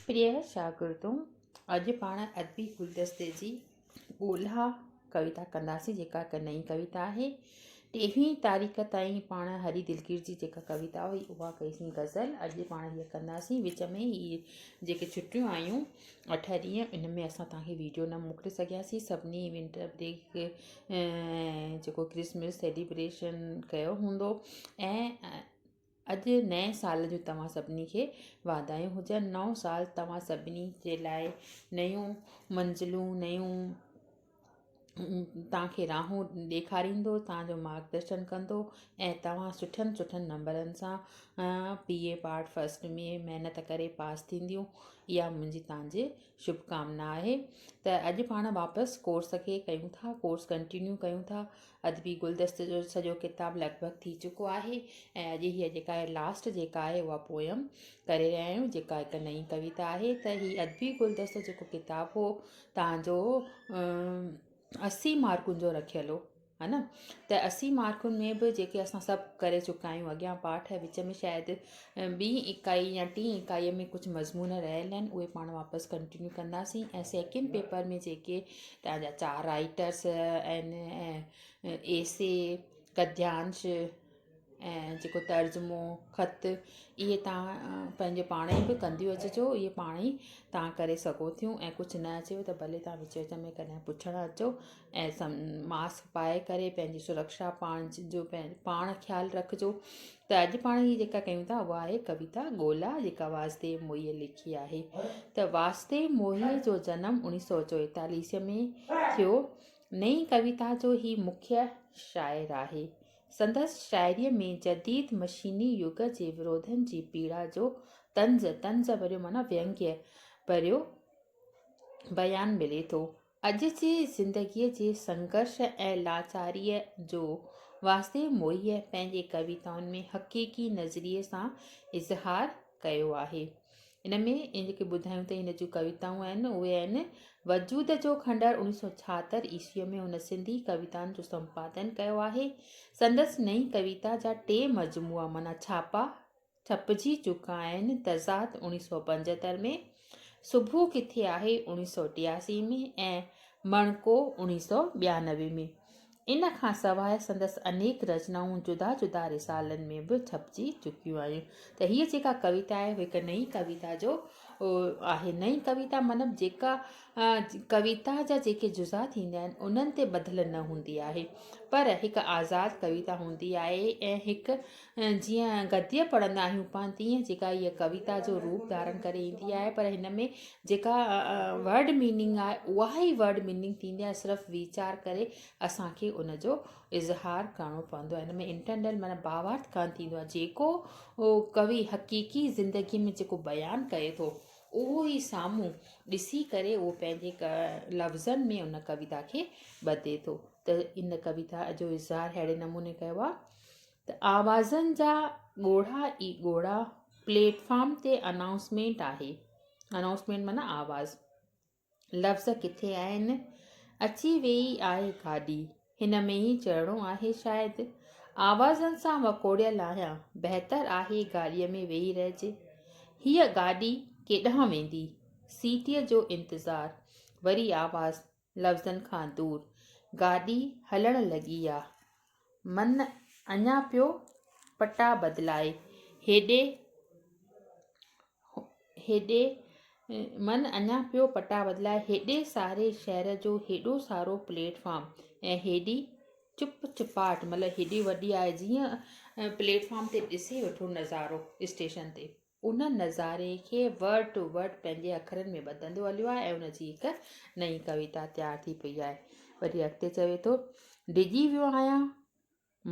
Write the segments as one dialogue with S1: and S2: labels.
S1: پريه شاگردو! اڄ پاڻ ادبي گلدستي جي ڳولها ڪويتا ڪنداسين جيڪا هڪ نئين ڪويتا آهي. ٽيويهين تاريخ تائين پاڻ هري دلگير جي جيڪا ڪويتا هئي اها ڪئيسين غزل اڄ پاڻ هيء ڪنداسين وچ ۾ هي جيڪي ڇٽيون آيون اٺ ڏينهن ان ۾ اسان توهان کي ويڊيو نه موڪلي سگهياسين سڀني ونٽر بريڪ جيڪو ڪرسمس سيليبريشن ڪيو هوندو ۽ اڄ نئين سال جون توهان سڀني کي واڌايون هجن. نئون سال توهان سڀني جي لاء نيون منزلون، نيون توهان کي راهون ڏيکاريندو، توهان جو مارگدرشن ڪندو ۽ توهان سٺن سٺن نمبرن سان بي اي پارٽ فرسٽ ۾ محنت ڪري پاس ٿينديون. اها منهنجي توهان جي شڀڪامنا آهي ته اڄ پاڻ واپس ڪورس کي ڪيون ٿا، ڪورس ڪنٽينيو ڪيون ٿا. ادبي گلدستي جو سڄو ڪتاب لڳ ڀڳ ٿي چڪو آهي ۽ اڄ هيء جيڪا آهي لاسٽ جيڪا آهي اها پوئم ڪري رهيا آهيون جيڪا هڪ نئين ڪويتا آهي ته هي ادبي گلدستو جيڪو ڪتاب هو تان جو 80 مارڪن جو رکيل هو ها نه ته 80 مارڪن ۾ به جيڪي اسان سڀ ڪري چڪا آهيون اڳيان پاٺ وچ ۾ شايد ٻي اڪائي يا ٽين اڪائي ۾ ڪجهه مضمون رهيل آهن اهي پاڻ واپس ڪنٽينيو ڪنداسين ۽ سيڪنڊ پيپر ۾ جيڪي توهان جا چار رائيٽرس آهن ۽ ايسي گديانش ۽ جيڪو ترجمو خط اهي توهان پنهنجو پاڻ ئي به ڪنديون اچجو اهي پاڻ ئي توهان ڪري سگهو ٿيون ۽ ڪجهه نه اچيو ته ڀلي توهان وچ وچ ۾ ڪڏهن پڇڻ اچو ۽ ماسڪ پائي ڪري پنهنجي سرڪشا پاڻ جو پاڻ خيال رکجو ته اڄ پاڻ هي جيڪا ڪيون ٿا اها آهي ڪويتا ڳولا جيڪا واسديو موهيء لکي آهي ته واسديو موهيء جو جنم اوڻيهه سو چوئيتاليهه ۾ ٿيو. نئين ڪويتا جو هي مکيه شاعر آهي. سندس شاعريء ۾ جديد مشيني يگ جي وروڌن جي پيڙا جو طنز، طنز ڀريو معنيٰ وينگيه ڀريو بيان ملي ٿو. اڄ جي زندگيء جي سنگهرش ۽ لاچاريء جو واسديو موهيء پنهنجي ڪويتائن ۾ حقيقي نظريي سان اظهار ڪيو آهي. ان ۾ جيڪي ٻڌايون ته هن جون ڪويتائون آهن، اهي آهن، وجود جو کنڊر اوڻيهه سؤ ڇاهتر عيسويء ۾ هن سنڌي ڪويتائن جو سمپادن ڪيو آهي. سندس نئين ڪويتا جا ٽي مجموعا معنيٰ ڇاپا ڇپجي چڪا آهن، تضاد 1975 ۾، صبح ڪٿي آهي 1983 ۾ ۽ مڻڪو 1992 ۾. ان کان سواء سندس انيڪ رچنائون جدا جدا رسالن ۾ به ڇپجي چڪيون آهن. ته هيء جيڪا ڪويتا آهي، هڪ نئين ڪويتا جو آهي. نئين ڪويتا مطلب جيڪا ڪويتا جا جيڪي جزا ٿيندا آهن، انهن تي ٻڌل نه هوندي آهي، پر هڪ آزاد ڪويتا هوندي آهي ۽ هڪ جيئن گديه پڙهندا آهيون پاڻ تيئن جيڪا هيء ڪويتا جو روپ ڌارڻ ڪري ايندي آهي پر هن ۾ جيڪا ورڊ ميننگ آهي اها ئي ورڊ ميننگ ٿيندي آهي صرف ويچار ڪري اسان کي ان جو اظهار ڪرڻو پوندو آهي هن ۾ انٽرنل معنيٰ ڀاوارٿ ڪانه ٿيندو آهي جيڪو ڪوي حقيقي زندگي ۾ جيڪو بيان ڪري ٿو اهو ئي سامهون ڏسي ڪري اهو پنهنجي لفظن ۾ ان ڪويتا کي ٻڌي ٿو ته ان ڪويتا جو اظهار اهڙي نموني ڪيو آهي ته آوازن جا ڳوڙها ئي ڳوڙها پليٽ فارم تي انائونسمينٽ آهي. انائونسمينٽ معنيٰ آواز. لفظ ڪٿي آهن؟ اچي ويئي آهي گاڏي. هن ۾ ئي چڙهڻو آهي شايد. آوازن سان وڪوڙيل آهيان. بهتر آهي گاڏيء ۾ ويهي رهجي. هيء گاڏي ڪيڏانهن ويندي؟ سيٽيء جو انتظار. وري آواز. لفظن کان دور. گاڏي هلڻ لڳي آ. من اڃا پيو پٽا بدلائي. هيڏي هيڏي من اڃا پيو پٽا بدلائي. هيڏي ساري شهر جو هيڏو سارو پليٽ فارم ۽ هيڏي چپ چپاٽ مطلب هيڏي وڏي آهي جيئن پليٽ فارم تي ڏسي ويٺو نظارو اسٽيشن تي. ان نظاري کي ورڊ ٽو ورڊ پنهنجي اکرن ۾ ٻڌندو هليو آهي ۽ ان جي هڪ نئين ڪويتا تيار ٿي پئي آهي. وري اڳتي چوي ٿو، ڊڄي ويو آهيان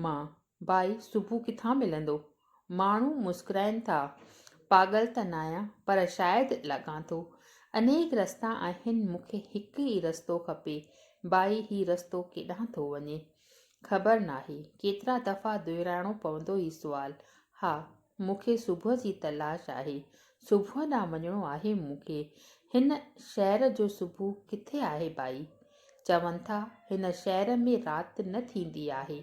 S1: مان، ڀائي صبح ڪٿان ملندو؟ ماڻهو مسڪرائين ٿا، پاڳل ته ناهيان، پر شايد لڳان ٿو. انيڪ رستا آهن، مون کي هڪ ئي رستو کپي. ڀائي هي رستو ڪيڏانهن ٿو وڃي؟ خبر ناهي. ڪيترا دفعا دهرائڻو پوندو هي سوال. ها، مون کي صبح جي تلاش آهي. صبح ڏانهن وڃڻو آهي مون کي. هن شهر جو صبح ڪٿي آهي ڀائي؟ چون ٿا هن شهر ۾ رات نه ٿيندي آهي.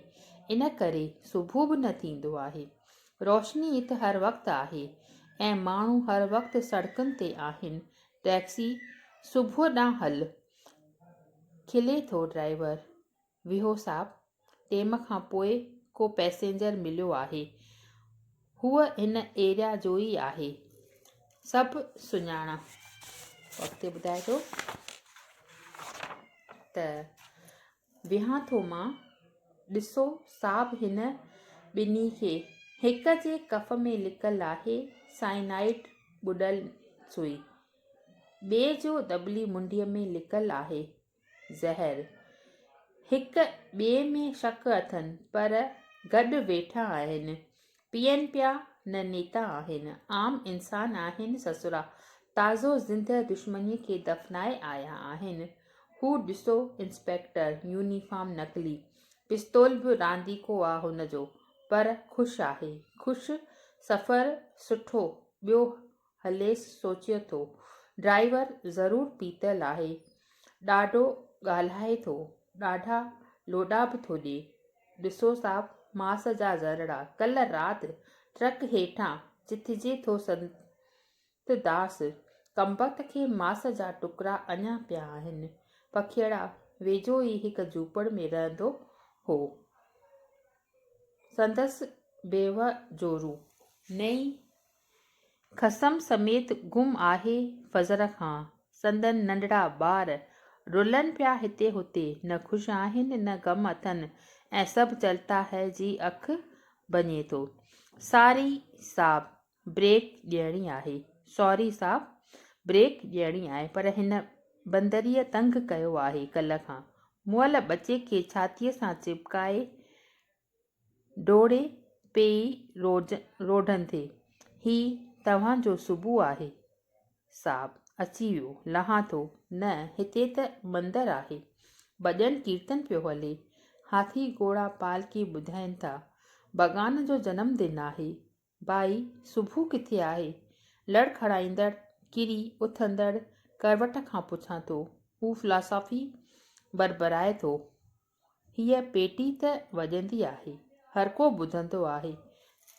S1: ان ڪري صبح به نه ٿيندو آهي. روشني هت هر وقت آهي. ۽ ماڻهو هر وقت سڙڪن تي آهن. ٽئڪسي، صبح ڏانهن هل. کلي ٿو ڊرائيور. ويهو صاحب، ٽيم کان پوء ڪو پئسينجر مليو آهي. هوء هن ايريا جو ئي آهي. سڀ سڃاڻان. اڳتي ٻڌائي ٿو ته ويهان ٿو مان. ڏسو صاحب هن ٻنهي کي. هڪ جي ڪف ۾ لڪل آهي سائنائيڊ ٻڏل سوئي. ٻئي جو دٻلي منڍيء ۾ لڪل آهي زهر. هڪ ٻئي ۾ شڪ اٿن پر گڏ ويٺا آهن. پيئن پيا نه نيتا آهن. عام انسان آهن سسرا. تازو زندهه دشمنيء کي دفنائي آيا آهن. هو ڏسو انسپيڪٽر، يونيفارم نقلي، پستول به رانديڪو آ هن جو، پر خوش آهي. خوش سفر سٺو ٻيو هليس سوچيو ٿو. ڊرائيور ضرور پيتل آهي. ڏاڍو ڳالهائي ٿو. ڏاڍا لوڏا به ٿو ڏئي. ڏسو صاحب ماس جا ذرڙا. ڪلهه رات ٽرڪ هيٺان چٿجي ٿو سنت داس. ڪمبخت کي ماس جا ٽڪرا اڃا پيا آهن. پکيئڙا ويجهو ئي هڪ جهوپڙ ۾ رهندو هو. سندس بيوهه جورو. نئين خصم سميت گم آهي فجر کان سندن ننڍڙا ٻار رلن پيا هتي هتي نه خوش آهن نه غم اٿن ۽ سڀ چلتا هي جي اک ڀڃي ٿو ساري صاحب بريڪ ڏيڻي آهي سوري صاحب بريڪ ڏيڻي آهي پر هن بندريء تنگ ڪيو آهي ڪلهه کان مئل ٻچي کي ڇاتيء سان چپڪائي ڊوڙي پيئي روڍن تي. هي توهان جو صبح آهي صاحب. اچي ويو. لهان ٿو. نه، هتي ته مندر آهي. ڀڄن ڪيرتن پيو هلي. هاٿي گهوڙا پالڪي ٻڌائين ٿا. ڀڳان جو جنم دن آهي. ڀائي، صبح ڪٿي آهي؟ لڙکڙائيندڙ، ڪري اٿندڙ ڪروٽ کان پڇان ٿو. هو فلاسافي بربرائي ٿو. هيء پيٽي ته وڄندي آهي. هرڪو ٻڌندو آهي.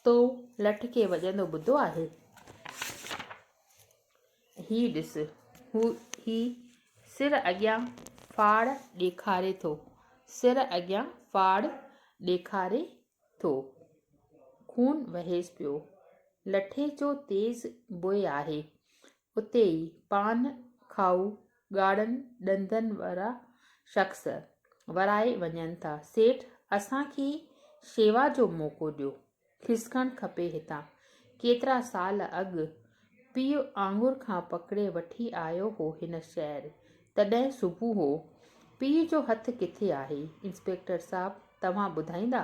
S1: تو لٺ کي وڄندو ٻڌو آهي؟ هي ڏس، هو هي سر اڳيان ڦاڙ ڏيکاري ٿو. سر اڳيان ڦاڙ ڏيکاري ٿو. خون وهيس پيو. لٺي جو تيز بوء آهي. اتي ئي پان کائو ڳاڙهن ڏندن وارا شخص ورائي وڃن ٿا. سيٺ، اسان کي شيوا جو موقعو ڏيو. کسڪڻ کپي هتان. ڪيترا سال اڳ پيء آڱر کان پڪڙي وٺي آيو هو هن شهر. تڏهن صبح هو. پيء جو هٿ ڪٿي آهي؟ انسپيڪٽر صاحب، توهان ٻڌائيندا،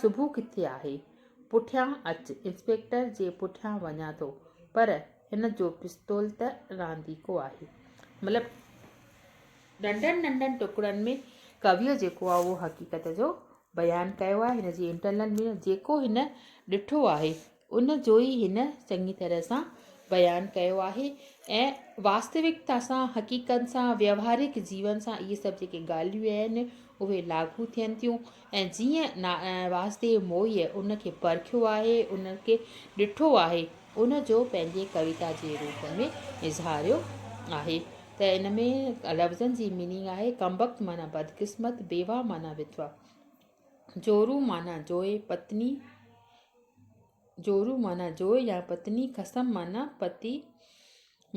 S1: صبح ڪٿي آهي؟ پٺيان اچ. انسپيڪٽر جي پٺيان وڃان ٿو. پر هن جو پستول ته رانديڪو آهي. مطلب ننڍن ننڍن ٽڪڙن ۾ ڪويء جيڪو آهي اهو حقيقت جو بيان ڪيو آهي. هن جي انٽرنل ۾ جيڪو هن ڏٺو آهي ان جو ئي هن چڱي طرح سان بيان ڪيو آهي ۽ واستوڪتا سان حقيقت سان ويوهارڪ جيون سان اهي سڀ جيڪي ڳالهيون آهن اهي لاڳو ٿين ٿيون ۽ جيئن واسديو موهيء ان کي پرکيو آهي ان کي ڏٺو آهي ان جو پنهنجي ڪويتا جي روپ ۾ اظهاريو آهي ته ان ۾ لفظن جي ميننگ آهي ڪمبخت معنيٰ بدقسمت، بيواهه معنيٰ وڌوا، جورو معنيٰ جوئي، پتني، جورو معنيٰ جوئي يا پتني، خصم معنيٰ پتي،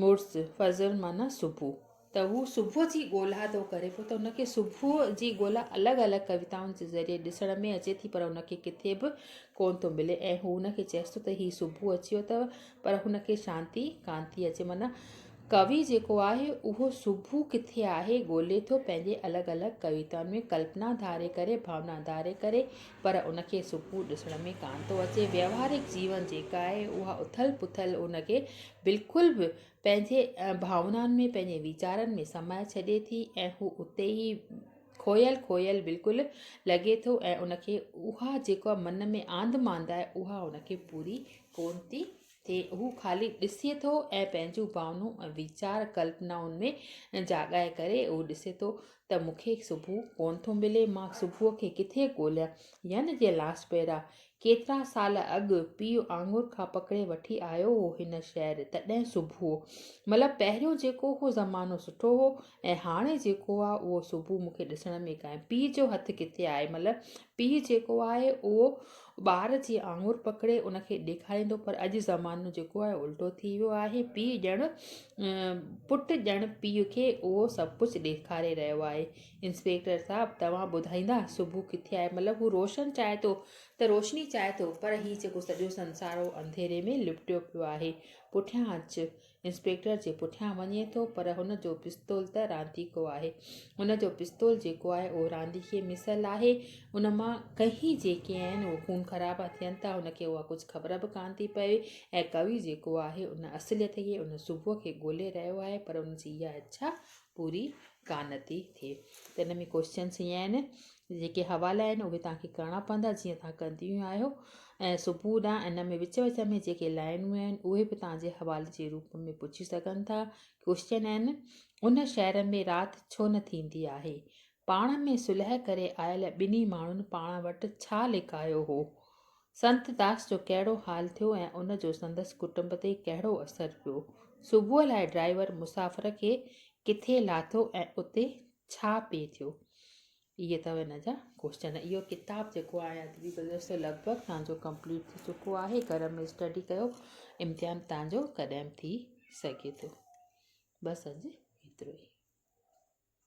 S1: مڙس، فجر معنيٰ صبح. ته هو صبح جي ڳولا ٿو ڪري پيو ته هن کي صبح جي ڳولا الڳ الڳ ڪويتائن جي ذريعي ڏسڻ ۾ اچي ٿي پر هن کي ڪٿي به ڪونه ٿو ملي ۽ هو هن کي چئيس ٿو ته هي صبح اچي ويو اٿو پر هن کي شانتي ڪانه ٿي اچي معنيٰ ڪوي جيڪو آهي اهو صبح ڪٿي آهي ڳولي ٿو پنهنجي الڳ الڳ ڪويتائن ۾ ڪلپنا ڌاري ڪري ڀاونا ڌاري ڪري پر ان کي صبح ڏسڻ ۾ ڪانه ٿو اچي ويوهارڪ جيون جيڪا آهي اها اٿل پٿل ان کي بلڪل به پنهنجي ڀاونائن ۾ پنهنجي ويچارن ۾ سمائي ڇڏي ٿي ۽ هو اتي ئي کويل کويل بلڪل لڳي ٿو ۽ ان کي اها جيڪا من ۾ آنڌ مانڌ آهي اها ان کي پوري ڪونه ٿي ٿئي هو خالي ڏسي ٿو ۽ پنهنجون ڀاونائون ۽ ويچار ڪلپنائن ۾ جاڳائي ڪري اهو ڏسي ٿو ته مون کي صبح ڪونه ٿو ملي مان صبح کي ڪٿي ڳوليان يعني جيئن لاسٽ پيرا ڪيترا سال اڳ پيء آڱر کان پڪڙي وٺي آيو هو هن شهر، تڏهن صبح. مطلب پهريون جيڪو هو زمانو سٺو هو ۽ هاڻي جيڪو آ اهو صبح مون کي ڏسڻ ۾ ڪانهي. پيء جو هٿ ڪٿي آهي؟ مطلب پيء جيڪو آهي اهو ٻار جي آڱر پڪڙي ان کي ڏيکاريندو پر اڄ زمانو جيڪو آهي الٽو ٿي ويو آهي. پيء ڄڻ پٽ ڄڻ پيء کي اهو سڀ ڪجهه ڏيکاري رهيو آهي. انسپيڪٽر صاحب توهان ٻڌائيندا صبح ڪٿي آهي مطلب هو روشن چاهي ٿو ته روشني چاهي ٿو پر هي جيڪو سڄو سنسار هو انڌيري ۾ لپٽيو پيو آهي پٺيان اچ انسپيڪٽر جي پٺيان وڃي ٿو پر هن جو پستول ته رانديڪو آهي هن جو پستول جيڪو آهي اهو رانديڪي مثل آهي ان مان ڪهين جيڪي آهن اهو خون خرابا ٿين ٿا هن کي اها ڪجهه خبر به ڪانه ٿي پوي ۽ ڪوي جيڪو آهي ان اصليت کي ان صبح کي ڳولي رهيو آهي پر ان جي اها اڇا پوري ڪانه ٿي ٿئي ته ان ۾ ڪوشچنس ائين آهن جيڪي حوالا آهن اهي توهان کي ڪرڻا پوندا جيئن توهان ڪنديون آهيو ۽ صبح ڏانهن ان ۾ وچ وچ ۾ جيڪي لائنون آهن اهي به توهان جي حوالي جي روپ ۾ پڇي سگهن ٿا ڪوشچن آهن ان شهر ۾ رات ڇو نه ٿيندي آهي پاڻ ۾ صلح ڪري آيل ٻنهي ماڻهن پاڻ وٽ ڇا لڪايو هو سنت داس جو ڪهڙو حال ٿيو ۽ ان جو سندس ڪٽنب تي ڪهڙو اثر پيو؟ صبح لاء ڊرائيور مسافر کي ڪٿي لاٿو ۽ اتي ڇا پئي ٿيو؟ اهي اٿو هن جا ڪوشچن. اهو ڪتاب جيڪو آهي ادبي گلدستو لڳ ڀڳ توهان جو ڪمپليٽ ٿي چڪو آهي. گهر ۾ اسٽڊي ڪيو امتحان توهان جو ڪڏهن به ٿي سگهي ٿو. بس اڄ ايترو ئي.